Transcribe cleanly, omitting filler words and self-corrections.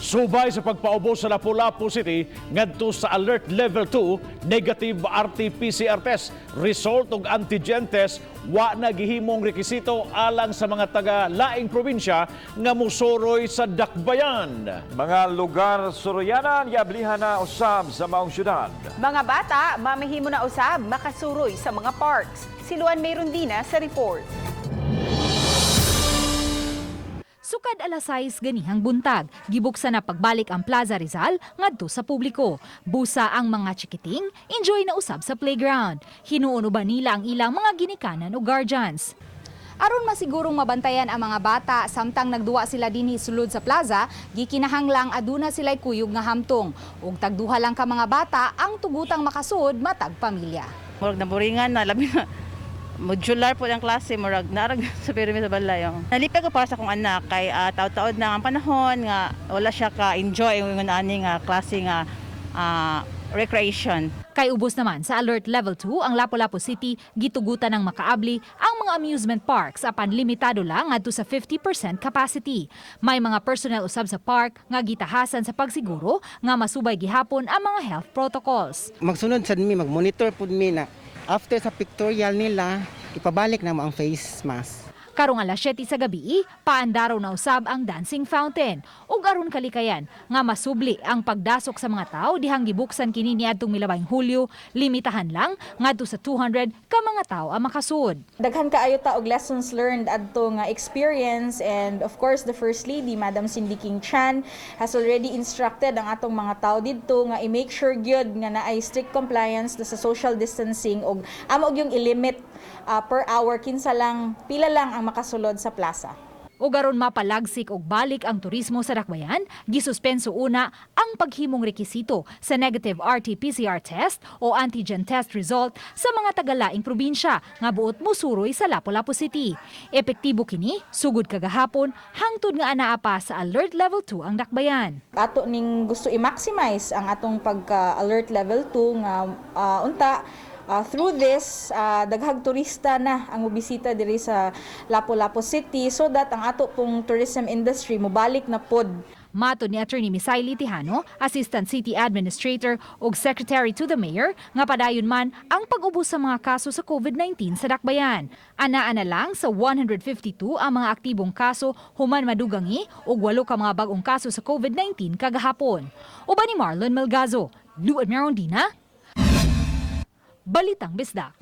Subay sa pagpaubos sa Lapu-Lapu City ngadto sa Alert Level 2, negative RT-PCR test result ug antigen test wa na gihimong rekisito alang sa mga taga laing probinsya nga musuroy sa Dakbayan. Mga lugar suroyanan, giablihan na usab sa maong syudad. Mga bata, mamahimo na usab makasuroy sa mga parks. Si Luan Merundina sa report. Sukad alas 6 ganihang buntag, gibuksan na pagbalik ang Plaza Rizal ngadto sa publiko. Busa ang mga chikiting, enjoy na usab sa playground. Hinuon ba nila ang ilang mga ginikanan o guardians. Aron masigurong mabantayan ang mga bata samtang nagduwa sila dinhi sulod sa plaza, gikinahanglang aduna sila'y kuyog nga hamtong. Ug tagduha lang ka mga bata ang tugutang makasud matag pamilya. Murag naburingan na, labi na modular po ang klase, murag narag sa pirmi sa balay, oh. Nalipay ko para sa akong anak kay taud-taud na ang panahon nga wala siya ka enjoy ang ani nga klase nga recreation. Kay ubos naman sa Alert Level 2 ang Lapu-Lapu City, gitugutan ng makaabli ang mga amusement parks apan limitado lang ngadto sa 50% capacity. May mga personnel usab sa park nga gitahasan sa pagsiguro nga masubay gihapon ang mga health protocols. Magsunod sad mi, magmonitor pud mi na after sa pictorial nila, ipabalik na mo ang face mask. Karong alas 7 sa gabi, paandaraw na usab ang dancing fountain. Ug aron kalikayan nga masubli ang pagdasok sa mga tao dihang gibuksan kini niadtong milabayng Hulyo, limitahan lang ngadto sa 200 ka mga tao ang makasud. Daghan kaayo ta og lessons learned adto nga experience, and of course the First Lady, Madam Cindy King Chan, has already instructed ang atong mga tao didto nga i-make sure gyud nga naay strict compliance sa social distancing ug amo og yung i-limit per hour kinsa lang, pila lang ang makasulod sa plaza. Ug aron mapalagsik og balik ang turismo sa Dakbayan, gisuspenso una ang paghimong rekisito sa negative RT-PCR test o antigen test result sa mga tagalaing probinsya nga buot musuroy sa Lapu-Lapu City. Epektibo kini sugod kagahapon hangtod nga anaa pa sa Alert Level 2 ang Dakbayan. Ato ning gusto i-maximize ang atong pagka alert level 2 nga unta through this daghag turista na ang mobisita diri sa Lapu-Lapu City so that ang ato pong tourism industry mobalik na pod. Matod ni Attorney Misaili Tijano, Assistant City Administrator ug Secretary to the Mayor, nga padayon man ang pag-ubos sa mga kaso sa COVID-19 sa Dakbayan. Anaa na lang sa 152 ang mga aktibong kaso human madugangi og 8 ka mga bag-ong kaso sa COVID-19 kagahapon. Uban ni Marlon Melgazo, Luan Merondina, Balitang Bisdak.